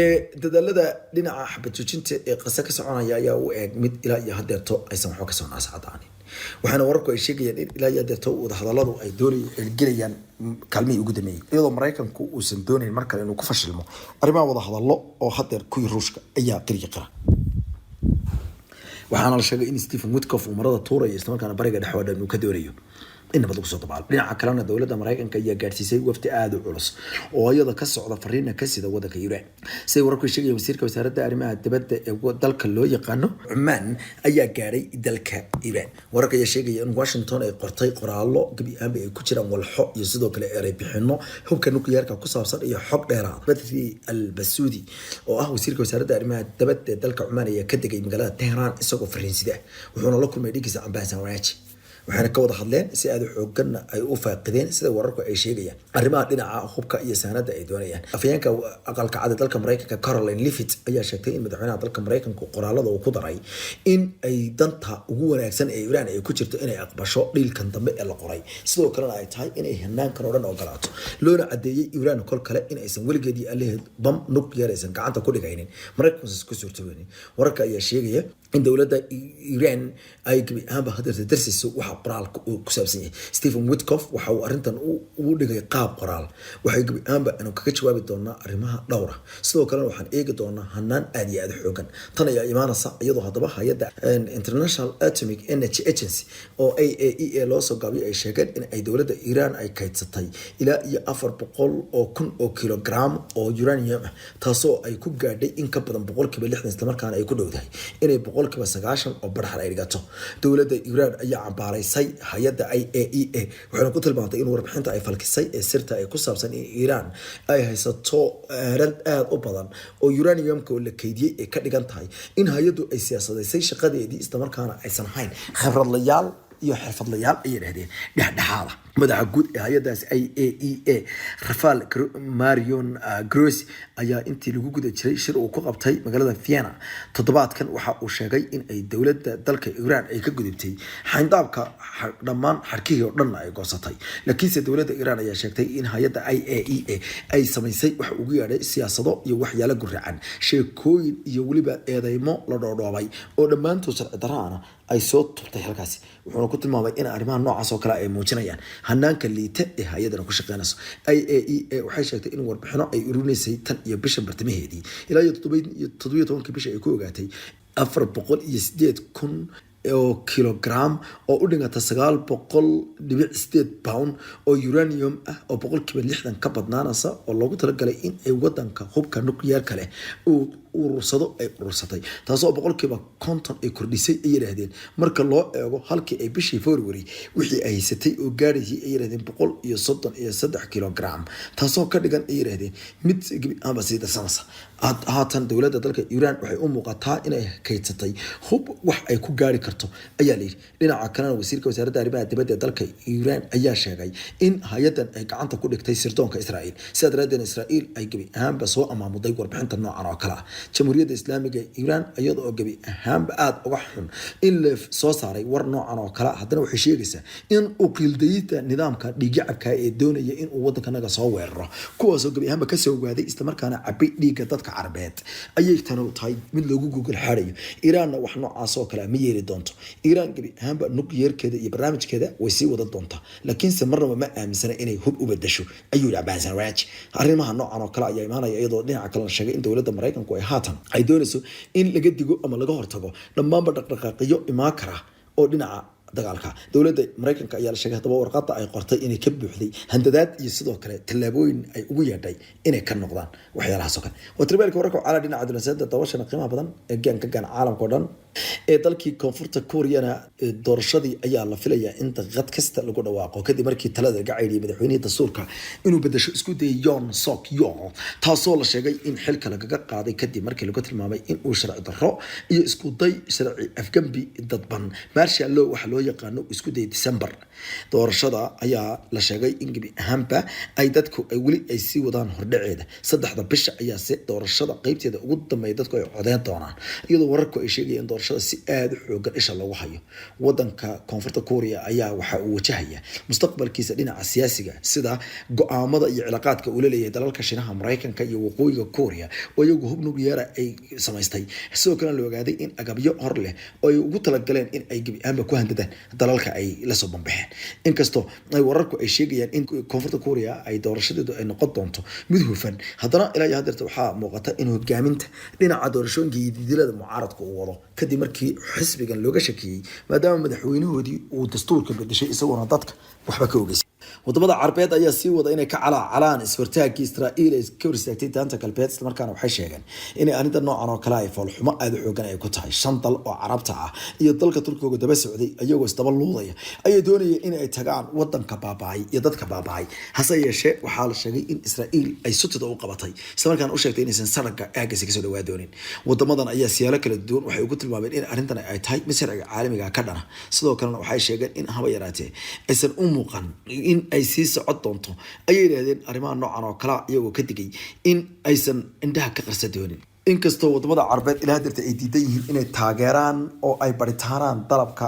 Dadaalada dhinaca xabad joojinta ee Qasa ka soconaya ayaa u eeg mid ilaa iyo hadeerto aysan waxba kasoo naascadaanin, waxaana wararku ay sheegayaan in ilaa iyo hadeerto wadahadaladu ay doonay gelayaan kaalmihii ugu dambeeyey, iyadoo Maraykanku uusan doonayn mar kale inuu ku fashilmo arrimaha wadahadallo oo hadeer kuwii Ruushka ayaa qiryi qira. Waxaana la sheegay in Stephen Witkoff uu marada tuurayo, islamarkaana Bariga Dhexe oo dhan uu ka doonayo in nabad lagu soo dabaalo. Dhinaca kalena, dowladda Maraykanka ayaa gaadhsiisay wafdi aada u culus oo iyada ka socda, fariina ka sida wadanka Iiraan. Siday wararku sheegayaan, wasiirka wasaaradda arrimaha dibadda ee dalka loo yaqaano Cumaan ayaa gaadhay dalka Iiraan. Wararka ayaa sheegaya in Washington ay qortay qoraallo gebi ahaanba ay ku jiraan walxo iyo sidoo kale erey bixino hubka nukliyeerka ku saabsan iyo xog dheeraad. Badri Al Basuudi oo ah wasiirka wasaaradda arrimaha dibadda ee dalka Cumaan ayaa ka degay magaalada Tehran isagoo fariinsida, wuxuuna la kulmay dhigiisa Cabaas Araghchi, waxayna ka wada hadleen si aada u xooganna ay u faaqideen, sida wararku ay sheegayaan, arrimaha dhinaca hubka iyo saanada ay doonayaan. Afhayeenka Aqalka Cad ee dalka Maraykanka, Karoline Leavitt, ayaa sheegtay in madaxweynaha dalka Maraykanku qoraalada uu ku daray in ay danta ugu wanaagsan ee Iiraan ay ku jirto inay aqbasho dhiilkan dambe ee la qoray, sidoo kalena ay tahay inay hanaankan oo dhan ogolaato, loona cadeeyey Iiraan kol kale in aysan weligeedii allaheed bam nuclear aysan gacanta ku dhigaynin, Maraykankusan ku suurtoobaynin. Wararka ayaa sheegaya in dowladda Iiraan ay gebi ahaanba hadeerta darsayso waxa qoraalka uu ku saabsan yahay. Stephen Witkoff waxa uu arrintan ugu dhigay qaab qoraal. Waxay gebi ahaanba aanu kaga jawaabi doonaa arrimaha dhowra, sidoo kalena waxaan eegi doonaa hanaan aada iyo aada xoogan. Tan ayaa imaanaysa iyadoo haddaba hay-adda International Atomic Energy Agency oo IAEA loo soo gaabiyo ay sheegeen in ay dowladda Iiraan ay kaydsatay ilaa iyo 400,000 oo kilogram oo uranium ah, taasoo ay ku gaadhay in ka badan 60%, islamarkaana ay ku dhowdahay inay 90% oo badhaxal ay dhigato. Dowladda Iiraan ayaa cambaaraysay hay-adda IAEA, waxayna ku tilmaantay in warbixinta ay falkisay ee sirta ay ku saabsan in Iiraan ay haysato aalad aada u badan oo uraniumka oo la keydiyey ay ka dhigan tahay in hay-addu ay siyaasadaysay shaqadeedii, islamarkaana aysan ahayn khibradlayaal iyo xirfadlayaal, ayay dhahdeen, dhexdhexaada. Madaxa guud ee hay-adaas IAEA, Rafael Mariano Grossi, ayaa intii lagu guda jiray shir uu ku qabtay magaalada Vienna toddobaadkan waxa uu sheegay in ay dowladda dalka Iiraan ay ka gudubtay xayndaabka, dhammaan xarkihii oo dhanna ay goosatay. Laakiinse dowladda Iiraan ayaa sheegtay in hay-adda IAEA ay samaysay waxa ugu yeedhay siyaasado iyo waxyaalo guracan, sheekooyin iyo weliba eedeymo la dhoodhoobay oo dhammaantood sharci darraana ay soo tubtay halkaasi. Wuxuuna ku tilmaamay in arrimaha noocaas oo kale ay muujinayaan hanaanka liita ee hay-adana ku shaqeynayso. IAEA waxay sheegtay in warbixino ay ururinaysay tan iyo bisha bartamaheedii ilaa iyo 17-kii bisha ay ku ogaatay 408,000 oo kilogram oo u dhiganta 900.8 pound oo uranium ah, oo 60% ka badnaanaysa, oo loogu talagalay in ay wadanka hubka nuclearka leh uu urursado ay urursatay, taasoo 50% ay kordhisay, ay yidhaahdeen, marka loo eego halkii ay bishii February wixii ay haysatay oo gaadhaysay, ay yidhahdeen, 133 kilogram, taasoo ka dhigan, ay yidhahdeen, mid gebi ahaanba sii darsanaysa. Haatan dowladda dalka Iiraan waxay u muuqataa inay kaydsatay hub wax ay ku gaari karto, ayaa layidhi. Dhinaca kalena, wasiirka wasaaradda arrimaha dibadda ee dalka Iiraan ayaa sheegay in hay-adan ay gacanta ku dhigtay sirdoonka Israa'iil, sidaa daraadeed Israa'iil ay gebi ahaanba soo amaamuday warbixinta noocan oo kale ah. Jamhuuriyadda Islaamiga ee Iiraan, iyada oo gebi ahaanba aada uga xun in la soo saaray war noocan oo kale, haddana waxay sheegaysaa in uu qiildayida nidaamka dhiigyacabka ee doonaya in uu waddankanaga soo weeraro, kuwaasoo gebi ahaanba kasoo ogaaday islamarkaana cabay dhiigga dadka Carabeed, ayay tani tahay mid loogu gogol xaadayo. Iiraanna wax noocaas oo kale ma yeeli doonto. Iiraan gebi ahaanba nukliyeerkeeda iyo barnaamijkeeda way sii wadan doontaa, laakiinse marnaba ma aaminsana inay hub u bedasho, ayuu yihi Cabaas Araghchi. Arrimaha noocan oo kale ayaa imaanaya iyadoo dhinaca kale la sheegay in dowladda Maraykanku ay haatan ay doonayso in laga digo ama laga hortago dhammaanba dhaqdhaqaaqiyo imaan kara oo dhinaca dagaalka. Dowladda Maraykanka ayaa la sheegay haddaba warqada ay qortay inay ka buuxday handadaad iyo sidoo kale tallaabooyin ay ugu yeedhay inay ka noqdaan waxyaalahaas oo kale. Waa tribeelka wararka cala dhinaca diblomaasiyadda, dabashana qiimaha badan ee gaan ka gaan caalamka oo dhan. Ee dalkii Koonfurta Kuuriyana, doorashadii ayaa la filayaa in daqiiqad kasta lagu dhawaaqo, kadib markii talada laga caydhiyay madaxweynihii dastuurka inuu bedesho isku dayay, Yoon Suk Yeol, taasoo la sheegay in xilka lagaga qaaday kadib markii lagu tilmaamay in uu sharci darro iyo isku day sharci afgembi dadban, martial law waxa loo loo yaqaano isku dayay December. Doorashada ayaa la sheegay in gebi ahaanba ay dadku ay weli ay sii wadaan hordhaceeda. 3-da bisha ayaa se doorashada qeybteeda ugu dambeeya dadku ay codeyn doonaan, iyadoo wararku ay sheegayaan doorashada si aada u xoogan isha loogu hayo. Wadanka Koonfurta Kuuriya ayaa waxa uu wajahaya mustaqbalkiisa dhinaca siyaasiga, sida go-aamada iyo cilaaqaadka uu la leeyahay dalalka Shiinaha, Maraykanka iyo Waqooyiga Kuuriya oo iyagu hub nuclear ay samaystay. Sidoo kalena la ogaaday in agabyo hor leh oo ay ugu talagaleen in ay gebi ahaanba ku handadaan dalalka ay lasoo bambaxeen. Inkastoo ay wararku ay sheegayaan in Koonfurta Kuuriya ay doorashadeedu ay noqon doonto mid hufan, haddana ilaa iyo haddeerta waxaa muuqata in hogaaminta dhinaca doorashooyinka iyo didilada mucaaradka uu wado, kadib markii xisbigan looga shakiyey, maadaama madaxweynahoodii uu dastuurka bedeshay isagoona dadka waxba ka ogeysay. Wadamada Carbeed ayaa sii wada inay ka calaacalaan iswartaagii Israa'iil ay ka hor istaagtay Daanta Galbeed, islamarkaana waxay sheegeen inay arrinta noocan oo kale ay foolxumo aada u xoogan ay ku tahay. Shan dal oo Carabta ah iyo dalka Turkiga daba socday, iyagoo isdaba luudaya, ayay doonayeen in ay tagaan wadanka baaba'ay iyo dadka baaba'ay. Hase yeeshee, waxaa la sheegay in Israa'iil ay sutida u qabatay, islamarkaana u sheegtay inaysan saraga aagasi kasoo dhawaa doonin. Wadamadan ayaa siyaalo kala duwan waxay ugu tilmaameen in arrintan ay tahay mid sharciga caalamiga ka dhana. Sidoo kalena waxay sheegeen in haba yaraatee aysan u muuqan in ay sii socon doonto, ayay yidhahdeen, arrimaha noocan oo kalea, iyagoo ka digay in aysan indhaha ka qarsa doonin. Inkastoo wadamada Carabeed ilaa hadeerta ay diidan yihiin inay taageeraan oo ay baritaanaan dalabka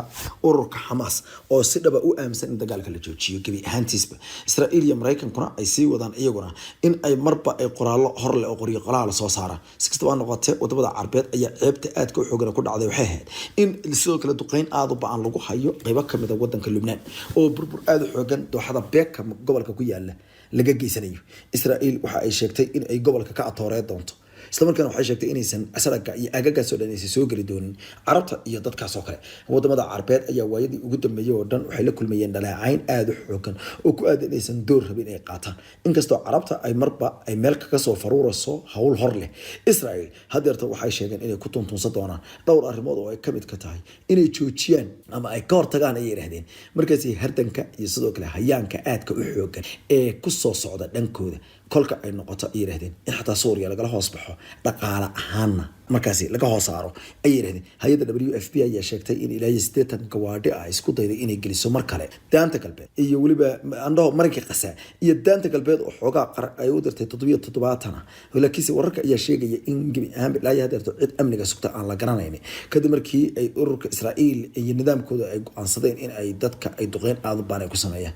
ururka Xamaas oo si dhaba u aaminsan in dagaalka la joojiyo gebi ahaantiisba, Israa'iil iyo Maraykankuna ay sii wadaan iyaguna in ay marba ay qoraallo horleh oo qoryo qoraal soo saaraan. Si kastaba ha noqotee, wadamada Carabeed ayaa ceebta aadka u xoogan ku dhacday waxay ahayd in sidoo kale duqeyn aada u ba-an lagu hayo qeybo kamid a wadanka Lubnaan oo burbur aada u xoogan dooxada Beeka gobolka ku yaala laga geysanayo. Israa'iil waxa ay sheegtay in ay gobolka ka atooree doonto, islamarkaana waxay sheegtay inaysan saraga iyo aagagaas oo dhan aysan soo geli doonin Carabta iyo dadkaas oo kale. Wadamada Carabeed ayaa waayadii ugu dambeeyay oo dhan waxay la kulmayeen dhaleecayn aada u xoogan oo ku aadan inaysan door rabin inay qaataan. Inkastoo Carabta ay marba ay meel kaga soo faruurayso hawl hor leh, Israel hadeerta waxay sheegeen inay ku tuntuunsan doonaan dhowr arrimood oo ay kamid ka tahay inay joojiyaan ama ay ka hortagaan, ayay yidhahdeen markaasi, hardanka iyo sidoo kale hayaanka aadka u xoogan ee kusoo socda dhankooda, kolka ay noqoto, ay yidhahdeen, in xataa Suuriya lagala hoos baxo, dhaqaale ahaanna markaasi laga hoos saaro, ayay yidhahdeen. Hay-adda WFP ayaa sheegtay in ilaa iyo 80 gawaadhi ah isku dayday inay geliso mar kale Daanta Galbeed iyo weliba andhaho Marinka Qasa iyo Daanta Galbeed oo xoogaa qar ay u dirtay 77 ah, laakiinse wararka ayaa sheegaya in gebi ahaanba ilaa iyo hadeerto cid amniga sugta aan la garanaynin, kadib markii ay ururka Israa'iil iyo nidaamkooda ay go-aansadeen in ay dadka ay duqeyn aada baan ay ku sameeyaan.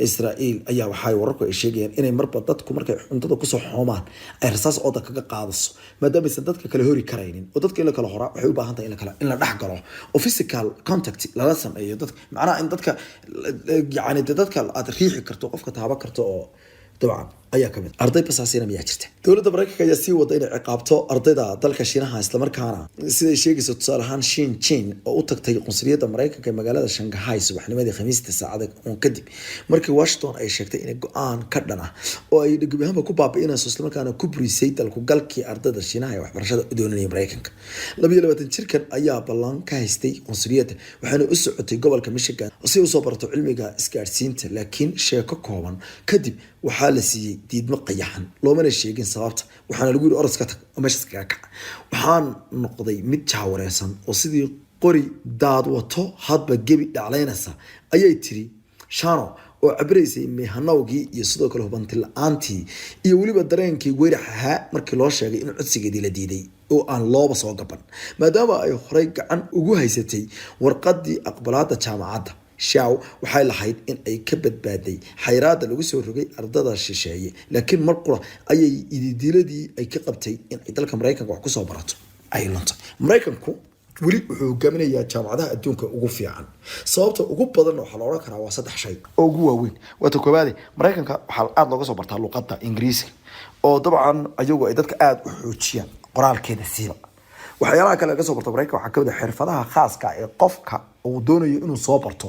Israa'iil ayaa waxay wararku ay sheegayaan inay marba dadku markay cuntada kusoo xoomaan ay rasaas ooda kaga qaadaso, maadaama aysan dadka kale hori karaynin, oo dadka in la kala horaa waxay u baahan tahay in la dhex galo oo physical contact lala sameeyo dadka, macnaha in dadka, yani dadka aad riixi karto, qofka taaban karto oo dabcan ayaa kamid. Arday basaasina miyaa jirta? Dowladda Maraykanka ayaa sii wada inay ciqaabto ardayda dalka Shiinaha, islamarkaana siday sheegayso, tusaale ahaan, Shin Jin oo u tagtay qunsuliyadda Maraykanka ee magaalada Shanghai subaxnimadii Khamiista, saacada uun kadib markii Washington ay sheegtay inay go-aan ka dhan ah oo ay gebi ahaanba ku baabi'inayso, islamarkaana ku burisay dalku galkii ardayda Shiinaha ee waxbarashada u doonanaya Maraykanka. 22 jirkan ayaa ballan ka haystay qunsuliyadda, waxaana u socotay gobolka Michigan si usoo barato cilmiga isgaadhsiinta, laakiin sheeko kooban kadib waxaa la siiyey diidmo qayaxan, loomana sheegin sababta. Waxaana lagu yiri, "Oros ka tag oo meeshaas kaga kaca." "Waxaan noqday mid jaawareersan oo sidii qori daad wato hadba gebi dhaclaynaysa," ayay tiri Shano oo cabiraysay mehanowgii iyo sidoo kale hubanti la-aantii iyo weliba dareenkii weyrax ahaa markii loo sheegay in codsigeedii la diiday oo aan looba soo gaban, maadaama ay horey gacan ugu haysatay warqadii aqbalaada jaamacadda. Shaw waxay lahayd in ay ka badbaaday xayraada lagu soo rogay ardada shisheeye, laakiin mar qura ayay ididiiladii ay ka qabtay in ay dalka Maraykanka wax kusoo barato ay luntay. Maraykanku weli wuxuu hogaaminayaa jaamacadaha adduunka ugu fiican. Sababta ugu badan waxaa la odhan karaa waa saddex shay oo ugu waaweyn. Waata koowaade, Maraykanka waxaa aada looga soo bartaa luqadda Ingiriiska, oo dabcan ayagu ay dadka aada u xoojiyaan qoraalkeeda siiba. Waxyaalaha kale laga soo barto Maraykanka waxaa kamid ah xirfadaha khaaska ee qofka uu doonayo inuu soo barto.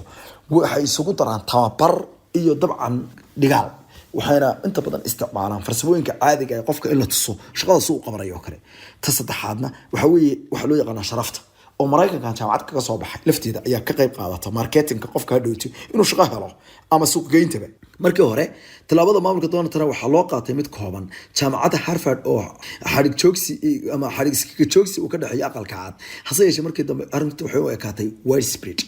Waxay isugu daraan tababar iyo dabcan dhigaal, waxayna inta badan isticmaalaan farsamooyinka caadiga ee qofka in la tuso shaqada si uu qabanayo oo kale. Ta saddexaadna waxa weeye waxaa loo yaqaanaa sharafta. Oo Maraykankan jaamacad kaga soo baxay lafteeda ayaa ka qayb qaadata marketingka qofka hadhowto inuu shaqo helo ama suuqgeyntaba. Markii hore tallaabada maamulka Donald Trump waxaa loo qaatay mid kooban jaamacadda Harvard oo xadhig joogsi ama xadhig iskaga joogsi uu ka dhexeeyo Aqalka Cad. Hase yeeshee, markii dambe arrintu waxay u ekaatay widespread.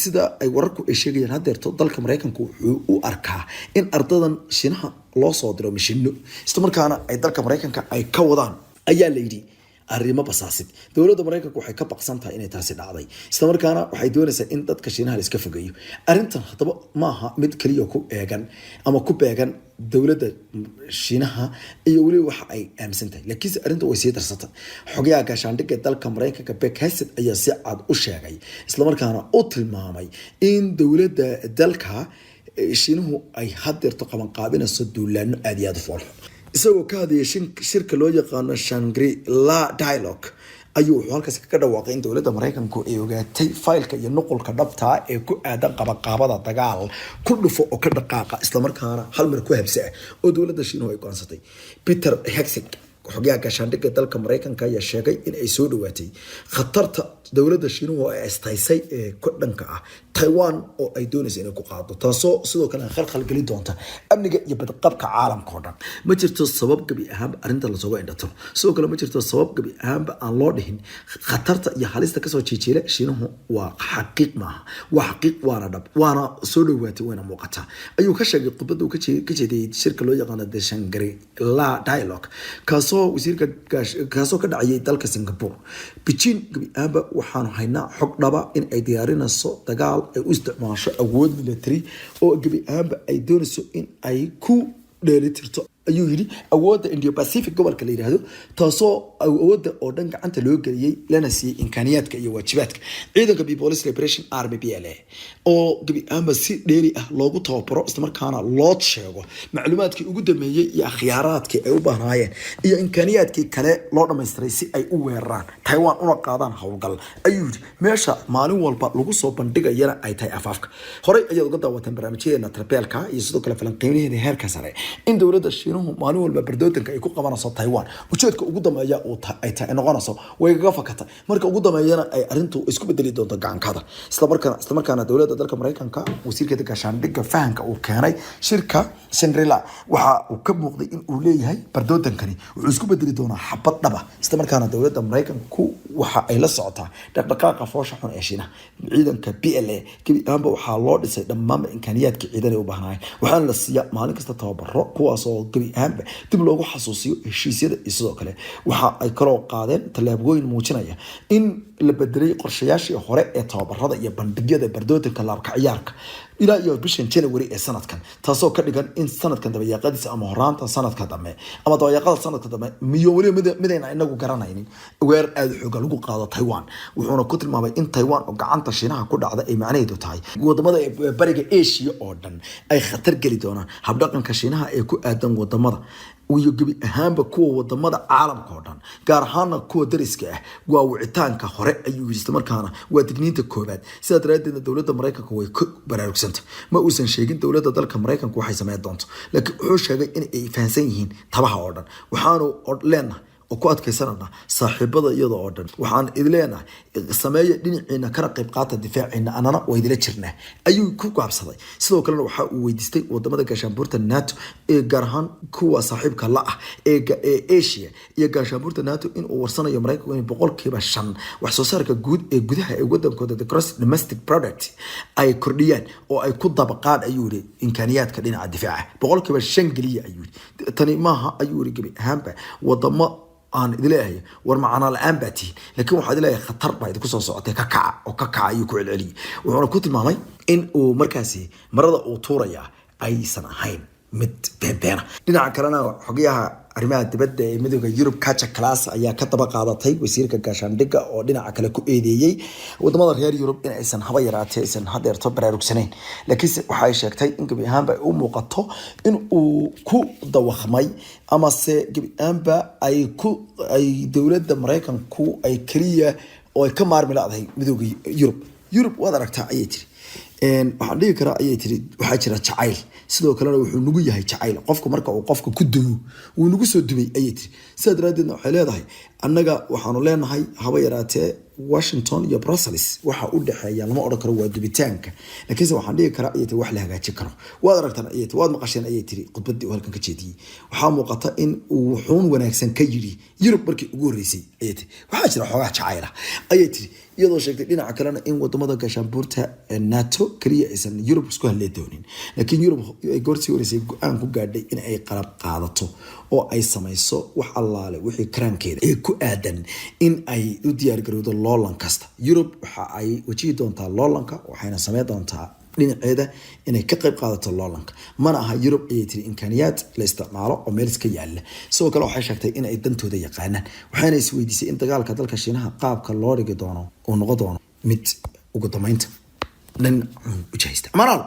Sida ay wararku ay sheegayaan, haddeerto dalka Maraykanku wuxuu u arkaa in ardadan Shiinaha loo soo diro mishino, isla markaana ay dalka Maraykanka ay ka wadaan, ayaa la yidhi, arrimo basaasid. Dowladda Maraykanka waxay ka baqsan tahay inay taasi dhacday, isla markaana waxay doonaysaa in dadka Shiinaha la iska fogeeyo. Arrintan haddaba maaha mid keliya ku eegan ama ku beegan dowladda Shiinaha iyo weliba waxa ay aaminsan tahay, laakiinse arrinta way sii darsatay. Xogayaha gaashaandhigga dalka Maraykanka Pete Hegseth ayaa si cad u sheegay, islamarkaana u tilmaamay in dowladda dalka Shiinuhu ay hadeerto qabanqaabinayso duulaano aada iyo aada u foolxun. Isagoo ka hadlayay shirka loo yaqaano Shangri La Dialogue ayuu wuxuu halkaasi kaga dhawaaqay in dowladda Maraykanku ay ogaatay faylka iyo nuqulka dhabtaa ee ku aadan qabanqaabada dagaal ku dhufo oo ka dhaqaaqa, islamarkaana hal mar ku habsa ah oo dowladda Shiinuhu ay go'aansatay. Peter Hegseth, xogayaha gaashaandhigga dalka Maraykanka, ayaa sheegay in ay soo dhawaatay khatarta dowladda Shiinuhu ay astaysay ee ku dhanka ah Taiwan oo ay doonaysa inay ku qaado, taasoo sidoo kale khalkhal gelin doonta amniga iyo badqabka caalamka oo dhan. Ma jirto sabab gebi ahaanba arrinta lasooga indhatiro. Sidoo kale ma jirto sabab gebi ahaanba aan loo dhihin khatarta iyo halista kasoo jeejeela Shiinuhu waa xaqiiq. Maaha, waa xaqiiq, waana dhab, waana soo dhawaatay, wayna muuqataa, ayuu ka sheegay khudbadda uu ka jeediyey shirka loo yaqaano the Shangri La Dialogue, kaasoo wasiirka kaasoo ka dhacayay dalka Singapore. Beijing gebi ahaanba waxaanu haynaa xog dhaba in ay diyaarinayso dagaal ay u isticmaasho awood military oo gebi ahaanba ay doonayso in ay ku dheelitirto, ayuu yidhi, awoodda Indo Pacific gobolka la yidhaahdo, taasoo awoodda oo dhan gacanta loo geliyey lana siiyey imkaaniyaadka iyo waajibaadka ciidanka People's Liberation Army, PLA, oo gebi ahaanba si dheeri ah loogu tababaro, islamarkaana loo sheego macluumaadkii ugu dambeeyey iyo akhyaaraadkii ay u baahnaayeen iyo imkaaniyaadkii kale loo dhamaystiray si ay u weeraraan Taiwan una qaadaan howlgal, ayuu yidhi. Meesha maalin walba lagu soo bandhigayana ay tahay afaafka. Horey ayaad uga daawateen barnaamijyadeena tarbeelka iyo sidoo kale falanqeynaheeda heerka sare in dowladda Shiinuhu maalin walba bardootanka ay ku qabanayso Taiwan ujeedka ugu dambeeya uu ay tahay noqonayso way kaga fakatay, marka ugu dambeeyana ay arrintu isku bedeli doonto gacankada. Islamarkaana dowladda dalka Maraykanka, wasiirkeeda gaashaandhigga, fahanka uu keenay shirka Shangri-La waxa uu ka muuqday in uu leeyahay bardootankani wuxuu isku bedeli doonaa xabad dhaba. Islamarkaana dowladda Maraykanku waxa ay la socotaa dhaqdhaqaaqa foosha xun ee Shiinaha. Ciidanka PLA gebi ahaanba waxaa loo dhisay dhammaanba imkaaniyaadkii ciidan ay u baahnaayeen, waxaana la siiyaa maalin kasta tababaro, kuwaasoo gebi ahaanba dib loogu xasuusiyo heshiisyada. Iyo sidoo kale waxa ay kaloo qaadeen tallaabooyin muujinaya in la bedelay qorshayaashii hore ee tababarada iyo bandhigyada bardootanka laabka ciyaarka ilaa iyo bishan January ee sanadkan, taasoo ka dhigan in sanadkan dabayaaqadiisa ama horaanta sanadka dambe ama dabayaaqada sanadka dambe miyo weliba midayna inagu garanaynin weerar aada u xooga lagu qaado Taiwan. Wuxuuna ku tilmaamay in Taiwan oo gacanta Shiinaha ku dhacda ay macnaheedu tahay wadamada bariga Asia oo dhan ay khatar geli doonaan. Habdhaqanka Shiinaha ee ku aadan wadamada iyo gebi ahaanba kuwa wadamada caalamka oo dhan, gaar ahaana kuwa dariska ah, waa wicitaanka hore, ayuu yidhi, islamarkaana waa digniinta koobaad. Sidaa daraadeedna dowladda Maraykanka way ku baraarugsanta. Ma uusan sheegin dowladda dalka Maraykanka waxay sameyn doonto, laakiin wuxuu sheegay in ay fahansan yihiin tabaha oo dhan. Waxaanu leenahay oo ku adkaysanana saaxiibada iyada oo dhan, waxaan idin leenahay sameeya dhinaciina kana qayb qaata difaaciina, anana waa idila jirnaa, ayuu ku gaabsaday. Sidoo kalena waxa uu weydiistay wadamada gaashaanbuurta NATO ee gaar ahaan kuwa saaxiibka la ah ee Asia iyo gaashaanbuurta NATO in uu warsanayo Maraykanku in 5% wax soo saarka guud ee gudaha ee wadankooda, the gross domestic product, ay kordhiyaan oo ay ku dabaqaan, ayuu yiri, imkaaniyaadka dhinaca difaaca. 5% geliya, ayuu yiri. Tani maaha, ayuu yiri, gebi ahaanba wadamo aan idin leeyahay war macana la-aan baa tihiin, laakiin waxaa idin leeyahay khatar baa idinku soo socotay, ka kaca oo ka kaca, ayuu ku celceliyey. Wuxuuna ku tilmaamay in uu markaasi marada uu tuuraya aysan ahayn mid beenbeena. Dhinaca kalena, xogayaha arrimaha dibadda ee Midooda Yurub Kaja Kallas ayaa ka daba qaadatay wasiirka gaashaandhigga oo dhinaca kale ku eedeeyey wadamada reer Yurub in aysan haba yaraatee aysan hadeerto baraarugsanayn. Laakiinse waxa ay sheegtay in gebi ahaanba ay u muuqato in uu ku dawaqmay amase gebi ahaanba ay ku ay dowladda Maraykanku ay keliya oo ay ka maarmi la'dahay Midooda Yurub. Yurub waad aragtaa, ayay tiri. Waxaan dhihi karaa, ayay tiri, waxaa jira jacayl, sidoo kalena wuxuu nagu yahay jacayl. Qofku marka uu qofka ku dumo, wuu nagu soo dumay, ayay tiri. Sidaa daraadeedna waxay leedahay, annaga waxaanu leenahay, haba yaraatee Washington iyo Brussels waxa u dhexeeya lama odhan karo waa dubitaanka, laakiinse waxaan dhihi karaa, ayay tiri, wax la hagaajin karo. Waad aragtaan, ayay tiri, waad maqasheen, ayay tiri, khudbadii uu halkan ka jeediyey. Waxaa muuqata in uu wuxuun wanaagsan ka yidhi Yurub markii ugu horreysay, ayay tiri. Waxaa jira xoogaa jacayla, ayay tiri, iyadoo sheegtay dhinaca kalena in wadamada gaashaanbuurta NATO kaliya aysan Yurub isku hadlee doonin, laakiin Yurub ay goorsii horeysay go-aan ku gaadhay in ay qalab qaadato oo ay samayso wax allaale wixii karaankeeda ee ku aadan in ay u diyaargarowdo loolan kasta. Yurub waxa ay wajihi doontaa loolanka, waxayna sameyn doontaa dhinaceeda inay ka qayb qaadato loolanka. Mana aha Yurub, ayay tiri, imkaaniyaad la isticmaalo oo meel iska yaala. Sidoo kale waxay sheegtay in ay dantooda yaqaanaan, waxayna isweydiisay in dagaalka dalka Shiinaha qaabka loo dhigi doono uu noqon doono mid ugu dambeynta dhan u jahaysta. Amaanaal.